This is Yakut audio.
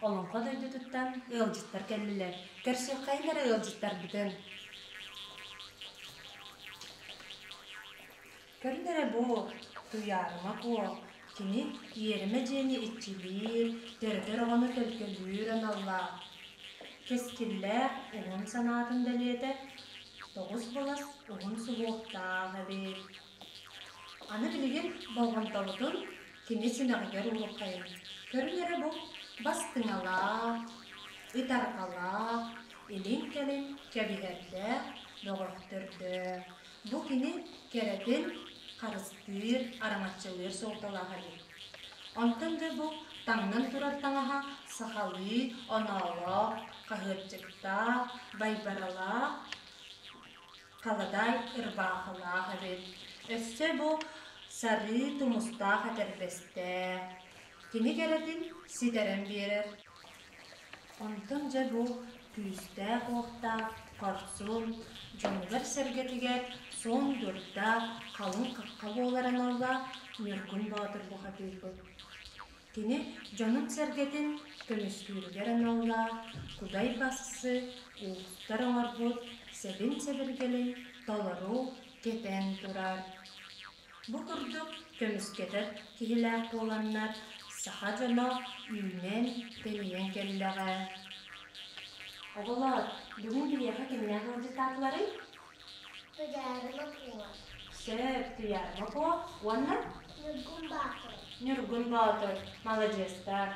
Олоҥхо дойдутуттан ыалдьыттар кэллилэр. Көрсүөххэйин эрэ ыалдьыттарбытын. Көрүн эрэ бу, Туйаарыма Куо, кини иэримэ дьиэни иччилиир, төрөтөр оҕону төлкөлүүр аналлаах. Кэскиллээх уһун санаатын бэлиэтэ тоҕус былас уһун суһуохтаах эбит. Аны билигин болҕомтобутун кини симэҕигэр уруоххайын. Көрүҥ эрэ бу бастыҥалаах, ытарҕалаах, илин-кэлин кэбиһэрдээх бөҕөхтөрдөөх. Бу кини кэрэтин харыстыыр, араҥаччылыыр суолталаах эбит. Онтон дьэ бу таҥнан турар таҥаһа сахалыы оноолоох, хаһыаччыктаах, байбаралаах, халадаай ырбаахылаах эбит. Өссө бу сарыы тумустаах этэрбэстээх. Кини кэрэтин ситэрэн биэрэр. Онтон дьэ бу күүстээх-уохтаах, хорсун, дьонугар-сэргэтигэр суон дурда, халыҥ хахха буолар аналлаах Ньургун Боотур бухатыырбыт. Кини дьонун-сэргэтин көмүскүүрүгэр аналлаах Кудай Бассы уустар оҥорбут сэбин-сэбиргэлин толору кэтэн турар. Бу курдук көмүскэтэр киһилээх буоланнар саха дьоно үүнэн, тэнийэн кэллэҕэ. Оҕолоор, бүгүн биһиэхэ кимнээх ыалдьыттаатыларый? Туйаарыма Куо. Сөп, Туйаарыма Куо уонна? Ньургун Боотур. Ньургун Боотур, маладьыастар.